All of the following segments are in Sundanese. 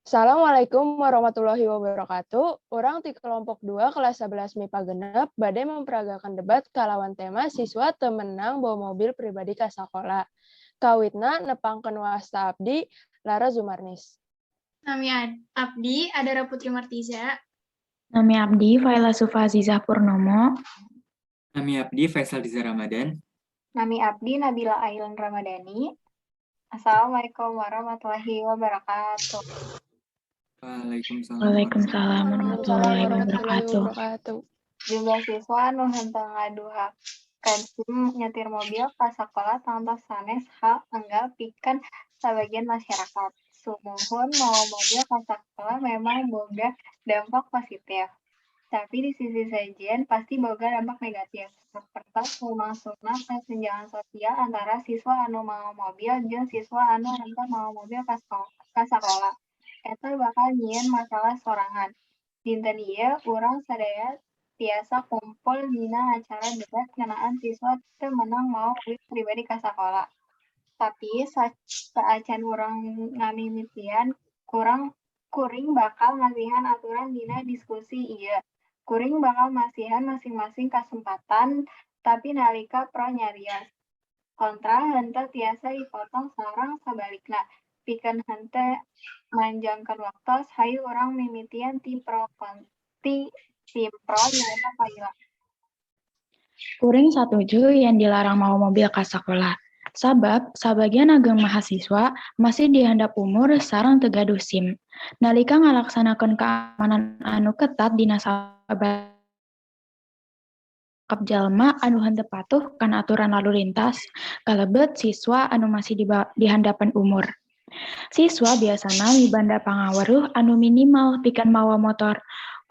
Assalamualaikum warahmatullahi wabarakatuh. Urang ti kelompok 2 kelas 11 MIPA 6 bade memperagakan debat kalawan tema siswa teu meunang bawa mobil pribadi ka sakola. Kawitna, nepangkeun wasta abdi, Lara Zumarnis. Nami abdi Adara Putri Martiza. Nami abdi Faila Sufa Azizah Purnomo. Nami abdi Faisal Diza Ramadan. Nami abdi Nabila Ailan Ramadhani. Assalamualaikum warahmatullahi wabarakatuh. Waalaikumsalam. Waalaikumsalam warahmatullahi wabarakatuh. Wabarakatuh. Jumlah siswa anu henteu ngagaduhan SIM nyetir mobil ka sakola tangtos sanes hal enggal pikeun sabagian masyarakat. Sumuhun, mawa mobil ka sakola memang boga dampak positif. Tapi di sisi sejen pasti boga dampak negatif. Sapertos lumangsungna kesenjangan sosial antara siswa anu mawa mobil jeung siswa anu henteu mawa mobil ka sakola. Eta bakal nyieun masalah sorangan. Dinten ieu urang sadaya tiasa kumpul dina acara debat ngeunaan siswa teu meunang mawa mobil pribadi ka sakola. Tapi saacan urang ngamimitian, kuring bakal masihan aturan dina diskusi ieu. Kuring bakal masihan masing-masing kasempatan, tapi nalika pro nyarios, kontra henteu tiasa dipotong sareng sabalikna. Pikeun henteu manjangkeun waktos, hayu urang mimitian ti tim pro, nyaeta Faila. Kuring satuju yen dilarang mawa mobil ka sakola. Sabab sabagian ageng mahasiswa masih di handap umur sareng teu gaduh SIM. Nalika ngalaksanakeun keamanan anu ketat dina sabab jalma anu henteu patuh kana aturan lalu lintas, kalebet siswa anu masih di handapeun umur. Siswa biasana mibanda pangaweruh anu minimal pikeun mawa motor.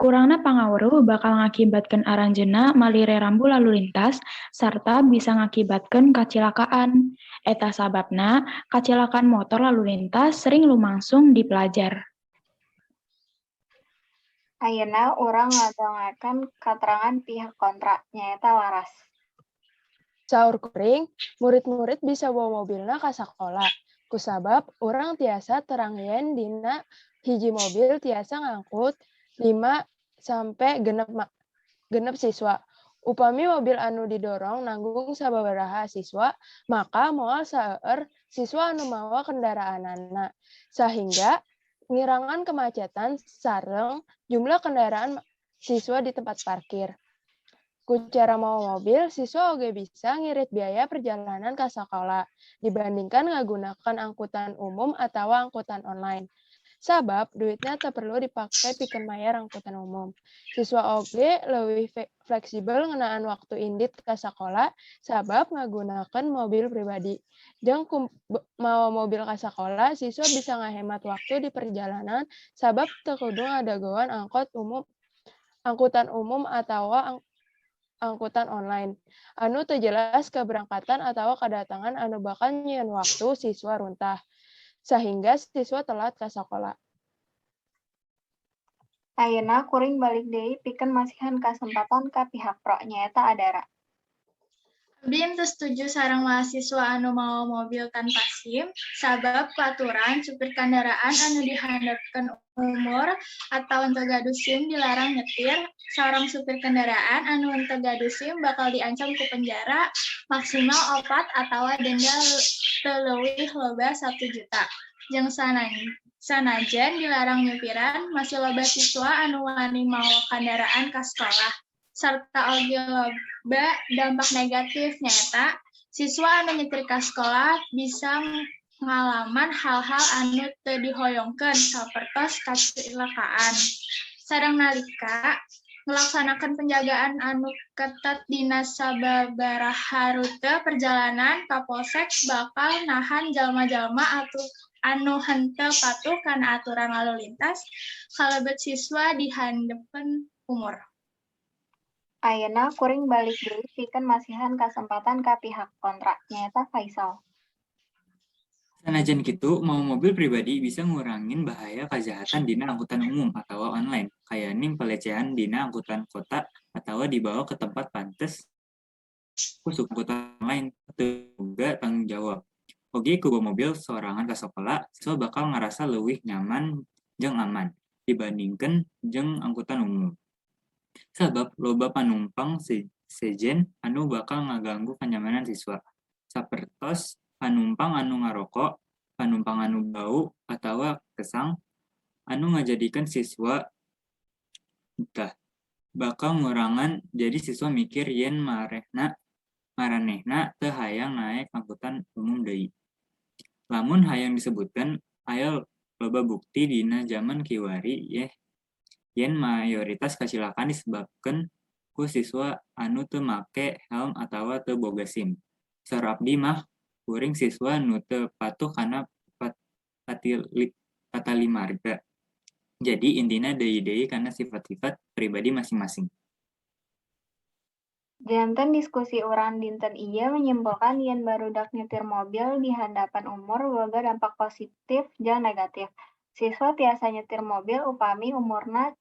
Kurangna pangaweruh bakal ngakibatkeun aranjeunna malire rambu lalu lintas sarta bisa ngakibatkeun kacilakaan. Eta sababna kacilakaan motor lalu lintas sering lumangsung di pelajar. Ayeuna urang ngadangukeun katerangan pihak kontra, nyaeta Laras. Saur kuring, murid-murid bisa bawa mobilna ka sakola. Kusabab urang tiasa terang yen dina hiji mobil tiasa ngangkut 5 sampe 6 siswa. Upami mobil anu didorong nanggung sababaraha siswa, maka moal seueur siswa anu mawa kendaraanana, sahingga ngirangan kemacetan sareng jumlah kendaraan siswa di tempat parkir. Ku cara mawa mobil, siswa oge bisa ngirit biaya perjalanan ka sakola dibandingkan ngagunakan angkutan umum atawa angkutan online. Sabab duitna teu perlu dipake pikeun mayar angkutan umum. Siswa oge leuwih fleksibel ngeunaan waktu indit ka sakola sabab ngagunakeun mobil pribadi. Jeung ku mawa mobil ka sakola, siswa bisa ngahemat waktu di perjalanan sabab teu kudu ngadagoan angkutan umum atawa angkutan online anu teu jelas keberangkatan atawa kadatangan anu bakal nyieun waktu siswa runtah, sahingga siswa telat ka sakola. Ayeuna kuring balik deui pikeun masihan kasempatan ka pihak pro, nyaeta Adara. Abdi henteu setuju sareng mahasiswa anu mawa mobil tanpa SIM, sabab ku aturan supir kendaraan anu dihandapeun umur atawa henteu gaduh SIM dilarang nyetir. Saurang supir kendaraan anu henteu gaduh SIM bakal diancam ku penjara maksimal 4 atawa denda teu leuwih loba 1 juta. Jeung sanajan dilarang nyupiran, masih loba siswa anu wani mawa kendaraan ka sekolah. Sarta oge loba dampak negatif, nyaeta siswa anu nyetir ka sekolah bisa ngalaman hal-hal anu teu dihoyongkeun sapertos kacilakaan. Sareng nalika ngalaksanakeun penjagaan anu ketat dina sababaraha rute perjalanan, Kapolsek bakal nahan jalma-jalma anu henteu patuh kana aturan lalu lintas, kalebet siswa di handapeun umur. Ayeuna kuring balik deui pikeun masihan kasempatan ka pihak kontra, nyaeta Faisal. Sanajan kitu, mawa mobil pribadi bisa ngurangin bahaya kajahatan dina angkutan umum atawa online, kayaning pelecehan dina angkutan kota atawa dibawa ke tempat pantes ku supir angkutan online teu boga tanggung jawab. Oge ku bawa mobil sorangan ka sakola, siswa bakal ngarasa leuwih nyaman. jeung aman dibandingkeun jeung angkutan umum. Sabab loba panumpang sejen anu bakal ngaganggu kanyamanan siswa. Sapertos panumpang anu ngaroko, panumpang anu bau atawa kesang anu ngajadikeun siswa betah. Bakal ngurangan jadi siswa mikir yen maranehna teu hayang naek angkutan umum deui. Lamun hayang disebutkeun, aya loba bukti dina jaman kiwari yen mayoritas kacilakaan disebabkeun ku siswa anu teu make helm atawa teu boga SIM. Saur abdi mah kuring siswa nu teu patuh kana patalimarga. Jadi intina deui-deui kana sifat-sifat pribadi masing-masing. Janten diskusi urang dinten ieu menyimpulkan yen barudak nyetir mobil di handapan umur boga dampak positif jeung negatif. Siswa tiasa nyetir mobil upami umurna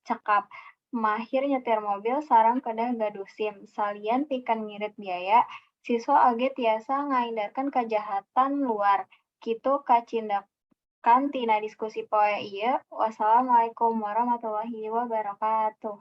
cekap, mahir nyetir mobil sareng kedah gaduh SIM. Salian pikeun ngirit biaya, siswa oge tiasa ngahindarkeun kajahatan luar. Kitu kacindakan tina diskusi poe ieu. Wassalamualaikum warahmatullahi wabarakatuh.